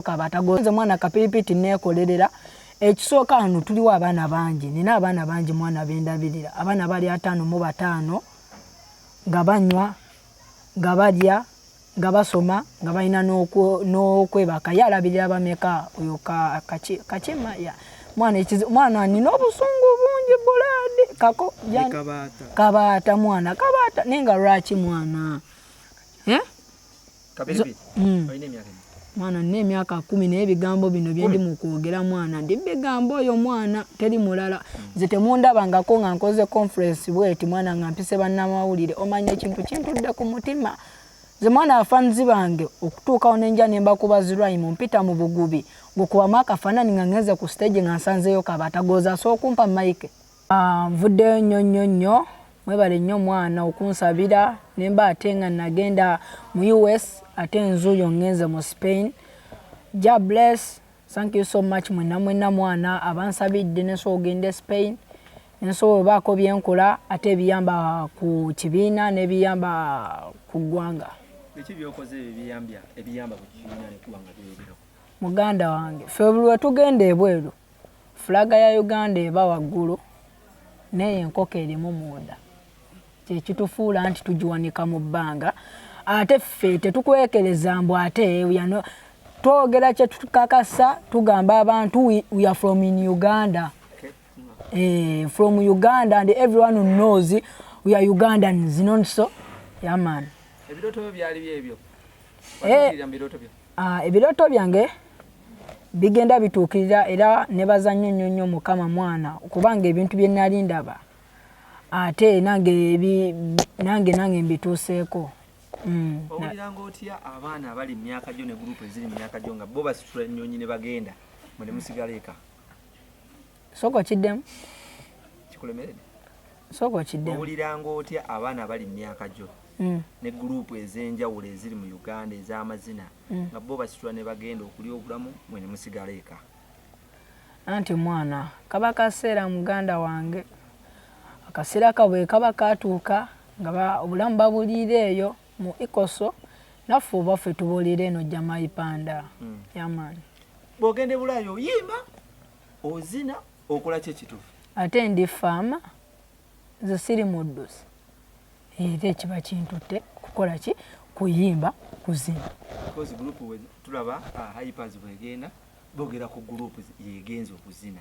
Kabata mwana Kapiripiti neekolerera. Ekisooka, wano tuliwo abaana bangi, nina abaana bangi mwana bendabirira. Abaana bali 55 nga banywa, nga balya, nga basoma, nga balina n'okwebaka. Ye alabirira bameka oyo kakima ya mwana? Mwana, nina obusungu bungi bulaadi kako Kabaata, mwana Kabaata, naye nga lwaki mwana, eh? Mwana, nina emyaka 10, naye ebigambo bino byendi mu kwogera mwana ndi bigambo oyo mwana teri mulala. Nze temundabangako nga nkoze conference bweti mwana nga mpise bannamawulire. Omanya ekintu kintudde ku mutima nze mwana, abafanzi bange okutuukawo nenja nembakuba zi rhyme, mpita mu bugubi ngukubamu akafaanani nga ngenze ku stage nga nsanzeeyo Kabaata goza asobola okumpa mike. Nvuddeyo nnyo nnyo nnyo. Mwebale nnyo mwana okunsabira nemba ate nga nagenda mu US, ate nzuuyo ngenze mu Spain. Jah bless, thank you so much mwenna mwenna mwana abansabidde nensobola ogenda e Spain, nensobola obaako byenkola ate ebiyamba ku kibiina n'ebiyamba ku ggwanga. Biki byokoze ebiyamba ku kibiina neggwanga byoyogerako? Muganda wange, ffe buli lwe tugenda ebweru flag ya Uganda eba waggulu, naye enkoko erimu munda kyekitufuula nti tugiwanika mu bbanga. Ate ffe tetukwekereza mbu ate twogera kyetukakasa, tugamba abantu we are from in Uganda, from Uganda, and everyone who knows we are Ugandans, not so? Yeah man. Ebirooto byo byali byebyo? Ebirooto byange bigenda bituukirira, era nebaza nnyo nnyo nnyo Mukama mwana, kubanga ebintu bye nali ndaba ate nange mbituuseeko. Owuliranga otya abaana abali mu myaka gyo ne group eziri mu myaka gyo nga bo basitula ennyonyi ne bagenda, mwe ne musigala eka? Sooka okiddemu. Kikulemeredde? Sooka okiddemu. Owuliranga otya abaana abali mu myaka gyo ne group ez'enjawulo eziri mu Uganda ez'amazina nga bo basitula ne bagenda okulya obulamu, mwe ne musigala eka? Anti mwana kaba kaseera, muganda wange, akaseera kabwe kaba katuuka nga obulamu babuliira eyo mu ikoso, naffe obwaffe tubuliira eno Jamaipanda. Yeah man. Bw'ogenda e Bulaaya oyimba, ozina, okola ki ekituufu? Ate ndi farmer, nze siri muddusi, era ekiba kintutte kukola ki? Kuyimba, kuzina. Because group tulaba Hypers bwegenda boogera ku group yegenza okuzina.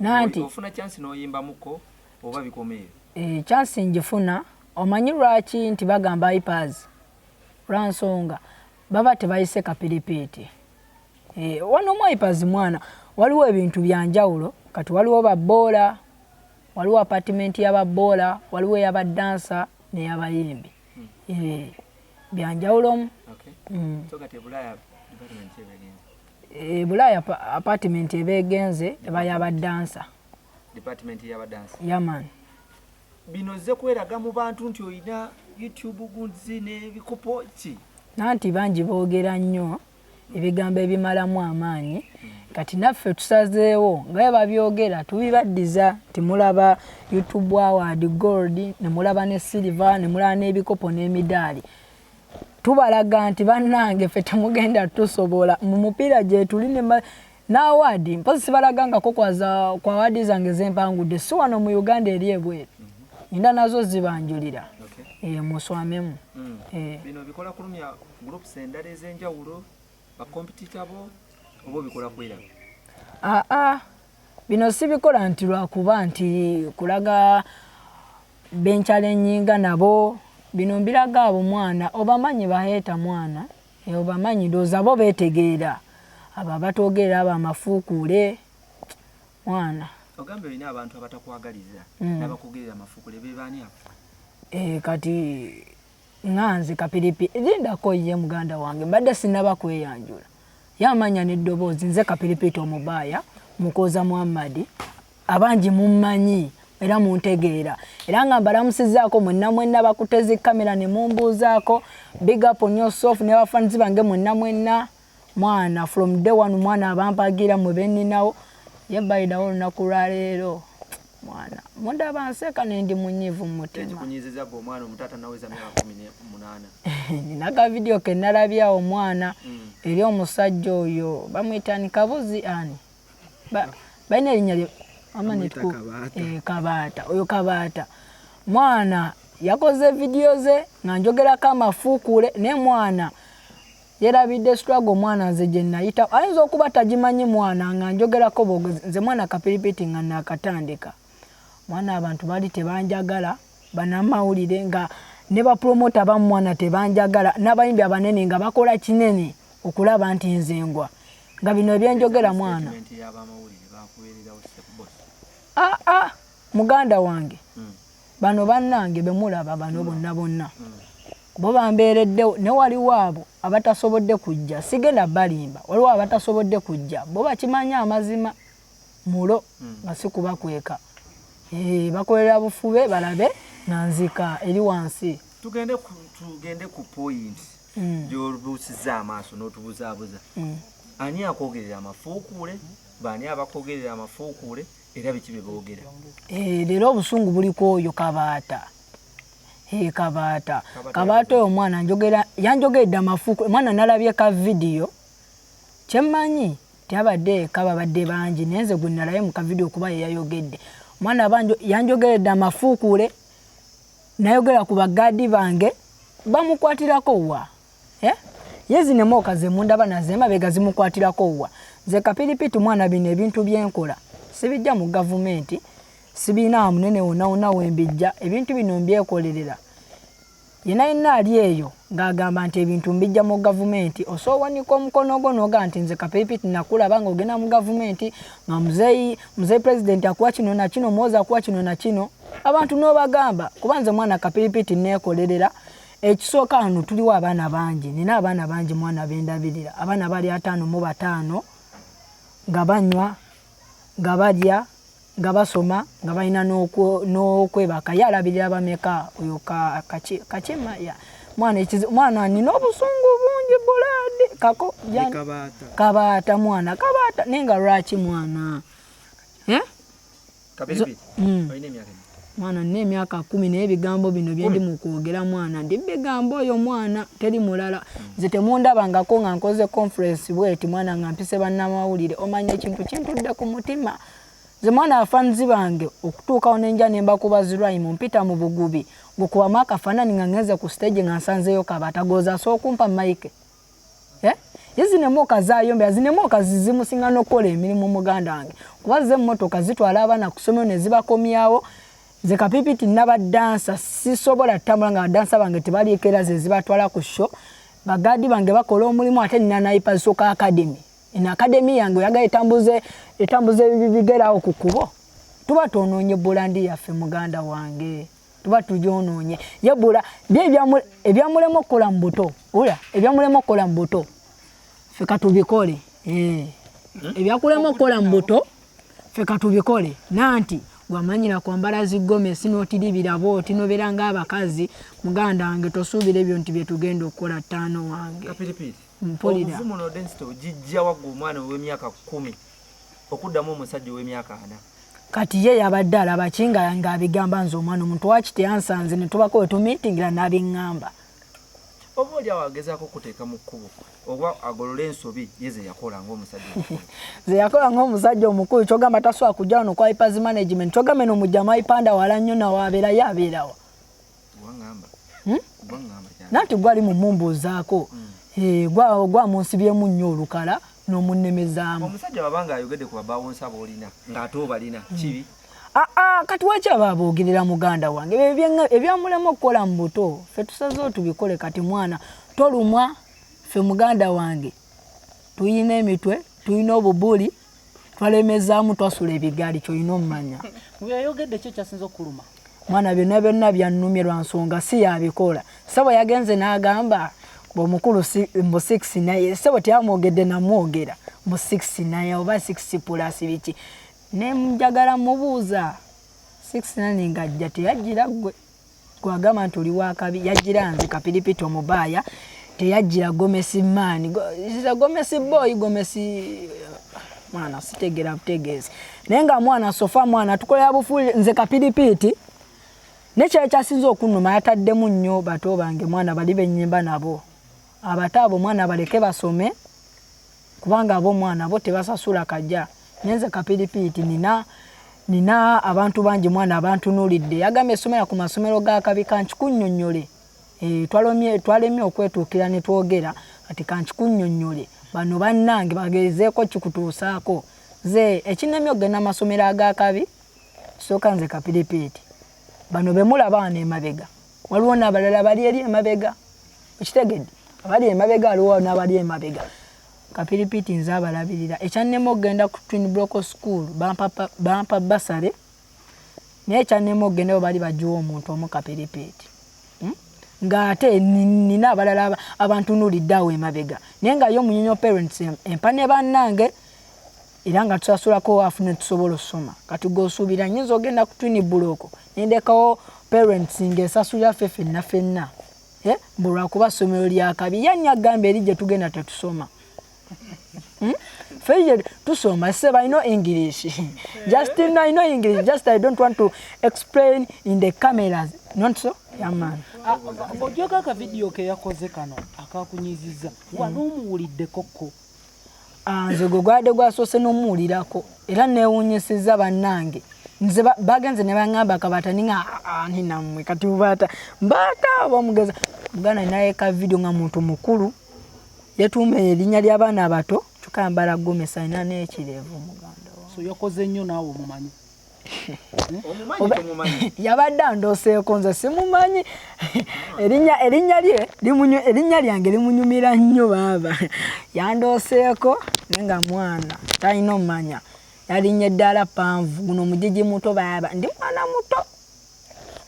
Nanti ofuna chance n'oyimbamuko oba bikoma eyo? Chance ngifuna. Omanyi lwaki nti bagamba Hypers? Lwansonga baba tebayise Kapiripiiti. Wano mu Hypers mwana waliwo ebintu byanjawulo. Kati waliwo baboola, waliwo apartment y'ababoola, waliwo ey'abadansa n'eyabayimbi. Byanjawulomu. Bulaaya apartment ebeegenze eba y'abadansa. Yeah man. Bino zze kweraga mu bantu nti olina YouTube gunzi n'ebikopo ki? Nanti bangi boogera nnyo ebigambo ebimalamu amaanyi. Kati naffe tusazeewo nga bwe babyogera tubibaddiza nti mulaba YouTube award gold, ne mulaba ne silver, ne mulaba n'ebikopo n'emidaali. Tubalaga nti bannange ffe temugenda tusobola mu mupiira gyetuli n'award. Mpozi sibalagangako kwaza kwa award zange zempangudde, si wano mu Uganda, eri ebweru nda nazo zibanjulira. Muswamemu. Bino bikola kulumya groups endala ez'enjawulo, ba competitor bo, oba obikola kweraga? Aa, bino sibikola nti lwakuba nti kulaga benkyalennyinga nabo. Bino mbiraga abo mwana obamanyi baheeta mwana, obamanyi, ndowooza bo beetegeera, abo abatwogerera, abo amafuukuule mwana. Ogambye olina abantu abatakwagaliza n'abakugerera amafuukule, be baani abo? Kati nga nze Kapiripi, lindako ye muganda wange, mbadde sinaba kweyanjula. Yamanya n'eddoboozi, nze Kapiripiiti omubaaya Mukooza Muhammadi, abangi mummanyi era muntegeera, era nga mbalamusizaako mwenna mwenna bakutezi kamera ne mumbuuzaako. Big up on yourself ne bafans bange mwenna mwenna mwana, from day one mwana abampagira mwe benninawo. Ye bayidawo olunaku lwaleero. Mwana mundaba nseka nendi munyiivu mu mutima. Ekikunyiiziza gwe omwana omuto atanaweza myaka 18. Nina ka vidiyo ke nalabye awo mwana eri omusajja oyo bamuyita ani Kabuzi ani balina erinnya lye Kabaata. Oyo Kabaata mwana yakoze vidiyo ze nga njogerako amafuukule naye mwana yerabidde struggle mwana nze gye nayita ayinza okuba tagimanyi mwana nga njogerako bwogezi nze mwana kapiripiti nga nakatandika mwana abantu bali tebanjagala banamawulire nga ne bapromota bamwana tebanjagala n'abayimbi abanene nga bakola kinene okulaba nti nze ngwa nga bino ebyenjogera mwana aa ah, ah, muganda wange Bano bannange be mulaba bano bonna bonna bo bambeereddewo ne waliwo abo abatasobodde kujja sigenda balimba waliwo abatasobodde kujja bo bakimanyi amazima mulo nga si kubakweka eh, bakolera bufube balabe nga nzika eri wansi. Tugende ku, tugende ku point gy'obuusizza amaaso n'otubuzaabuza. Ani akwogerera amafuukuule? Baani abakwogerera amafuukuule? Era biki bye boogera? Eh, leero obusungu buli ku oyo Kabaata. Eh, Kabaata. Kabaata oyo omwana njogera yanjogeredde amafuuku mwana nalabye ka vidiyo kyemmanyi teyabadde eka babadde bangi naye nze gwe nalabye mu kavidiyo kuba ye yayogedde omwana yanjogeredde amafuukuule nayogera ku bagaadi bange bamukwatirako wa Eh? Ye zino emooka zemundaba nazo emabega zimukwatirako wa? Nze kapiripiti mwana bino ebintu byenkola sibijja mu gavumenti, sibirina munene wonna wonna wembijja, ebintu bino mbyekolerera. Yenna yenna ali eyo ng'agamba nti ebintu mbijja mu gavumenti, osobola owanika omukono gwo n'ogamba nti nze kapiripiti nakulaba ng'ogenda mu gavumenti nga muzeeyi muzeeyi pulezidenti akuwa kino na kino, Muhoozi akuwa kino na kino, abantu n'obagamba kuba nze mwana kapiripiti neekolerera. Ekisooka wano tuliwo abaana bangi, nina abaana bangi mwana bendabirira, abaana bali 55 nga banywa nga balya nga basoma nga balina n'okwebaka. Ye alabirira bameka oyo Kakima ya mwana ekizibu mwana nina obusungu bungi bulaadi kako Kabaata mwana Kabaata naye nga lwaki mwana eh? Mwana nina emyaka 10 naye ebigambo bino byendi mu kwogera mwana ndi bigamba oyo mwana teri mulala nze temundabangako nga nkoze conference bweti mwana nga mpise bannamawulire omanya ekintu kintudde ku mutima nze mwana afanzi bange okutuukawo nenja nembakuba ziraimu mpita mu bugubi ngukubamu akafaananyi nga ngenze ku stage nga nsanzeeyo Kabaata goza asobola okumpa mike Eh? Ye zino emmotoka zayombera zino emmotoka zimusinga n'okukola emirimu muganda wange kuba zo emmotoka zitwala abaana ku ssomero ne zibakomyawo nze kapipiti nabaddansa sisobola ttambula nga badansa bange tebaliiko era ze zibatwala ku sho bagaadi bange bakola omulimu ate nina naipasoka academy eno academy yange oyagala etambuze etambuze bigere awo ku kkubo tuba twonoonye bulandi yaffe muganda wange. Tuba tugyonoonye. Ye bula bye ebyamulema okukola mu buto. Wulira ebyamulema okukola mu buto ffe katubikole. Eh. Ebyakulema okukola mu buto ffe katubikole. Nanti gwamanyira kwambala zi gomesi n'otiribira bw'oti n'obeera ng'abakazi muganda wange tosuubira ebyo nti bye tugenda okukola ttaano wange. Kapiripiri. Mpulira. Obuvumu n'odensity ogijja wa ggwe omwana ow'emyaka 10 okuddamu omusajja ow'emyaka 40? Kati ye yabadde alaba ki nga ng'abigamba nze omwana omuntu waki teyansanze ne tubako we tumiitingira n'abiŋŋamba. Oba oli awo agezaako okukuteeka mu kkubo oba agolole ensobi ye ze yakola ng'omusajja omukulu. Ze yakola ng'omusajja omukulu ky'ogamba tasobola kujja wano kwa Hypers Management ky'ogamba eno mujjama Ipanda wala nnyo nawe abeera ye abeera wa? Gwaŋŋamba. Hmm? Gwaŋŋamba ky'agamba. Nanti gwali mu mumbuuzaako. Eh, gwamunsibyemu nnyo olukala n'omunnemezaamu. Omusajja bw'aba ng'ayogedde ku babawonsa b'olina ng'ate obalina kibi? Aa, kati waki aba aboogerera muganda wange? Ebyo ebyamulema okukola mu buto ffe tusazeewo tubikole kati mwana tolumwa ffe muganda wange tulina emitwe tulina obubuli twalemezaamu twasula ebigaali kyolina omumanya. Bweyayogedde ki ekyasinze okukuluma? Mwana byonna byonna byannumye lwa nsonga si yabikola. Ssebo yagenze n'agamba mbu omukulu mbu 6 naye ssebo teyamwogedde namwogera mbu 6 naye oba 6 plus biki ne njagala mubuuza 6 nine ng'ajja teyajjira ggwe gwagamba nti oli wakabi yajjira nze kapiripiti omubaaya teyajjira gomesi man gomesi boy gomesi. Mwana sitegeera butegeezi, naye nga mwana sofa mwana tukolera bufuuli. Nze Kapiripiiti nekyali kyasinze okunnuma, yataddemu nnyo bato bange mwana, bali bennyimba nabo abato abo mwana baleke basome, kubanga abo mwana bo tebasasula kajja. Nenze Kapiripiiti nina abantu bangi mwana abantunuulidde. Yagambye essomera ku masomero ga kabi. Kankikunnyonnyole, twalemye okwetuukira ne twogera. Kati kankikunnyonnyole, bano bannange bagezeeko kikutuusaako. Nze ekinnemye okugenda amasomero agakabi, kisooka nze Kapiripiiti, bano bemulaba wano emabega, waliwo n'abalala bali eri emabega, okitegedde? Abali emabega, waliwo n'abali emabega. Kapiripiiti nze abalabirira. Ekyannema okugenda ku Twin Block School, bampa bursary, naye ekyannema okugenda bwe bali bagiwa omuntu omu Kapiripiiti, Ng'ate nina abalala abantunuulidde awo emabega, naye nga yo Munyonyo Parents empa ne bannange, era nga tusasulako afu ne tusobola osoma. Kati gweosuubira nyinza ogenda ku Twin Block nendekawo parents ng'esasulira ffe ffenna ffenna, mbu lwakuba ssomero lyakabi? Yanni agamba eri gye tugenda tetusoma? Ffe tusoma seba. I know English, just I know English, just I don't want to explain in the cameras, not so, yeah man. Ojjako akavidiyo ke yakoze kano akakunyiziza, wali omuwuliddeko ko? Nze gwe gwadde gwasoose n'omuwulirako, era neewuunyisizza bannange. Nze bagenze ne baŋŋamba Kabaata, ninga ani nammwe kati bubaata mbaata oba omugeza muganda naye ka vidiyo nga muntu mukulu yetuuma erinnya ly'abaana abato, kyokka yambala gomesi, alina n'ekirevu muganda wa. So yakoze nnyo, naawe omumanyi? Omumanyi tomumanyi? Yabadde andooseeko, nze simumanyi. Erinnya lye erinnya lyange limunyumira nnyo. Baaba yandooseeko, naye nga mwana talina omumanya, yalinnya eddaala panvu, guno omugigi muto. Baaba ndi mwana muto.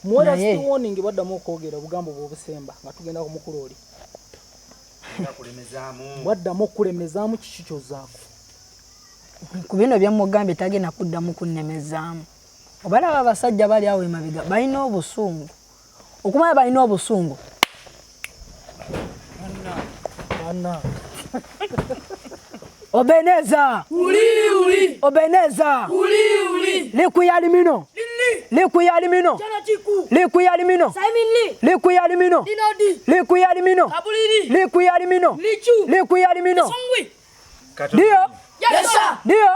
Muwe last warning, bwaddamu okwogera obugambo bwe obusemba nga tugenda ku mukulu oli. Kulemezaamu. Bwaddamu okukulemezaamu, kiki kyozaako? Ku bino byemugambye, tagenda kuddamu kunnemezaamu. Obalaba abasajja bali awo emabega balina obusungu, okumanya balina obusungu. Bana. Obeneza obeneza likuyalimino likuyalimino likuyalimino likuyalimino likuyalimino likuyalimino likuyalimino. Ndio, ndio.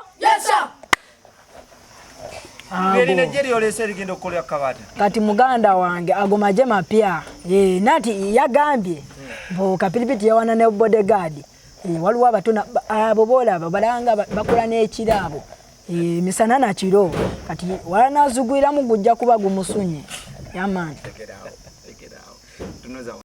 Erina ejje lyolese erigenda okukolera Kabaata. Kati muganda wange, ago maje mapya. Nati yagambye mbu Kapiripiti yawana ne bodyguard. Waliwo abatona abo boolaba balanga bakola n'ekiraabo misana na kiro. Kati walanazugwiramu gujja kuba gumusunye yamaani. Tegeraawo, tegeraawo. Tunuza.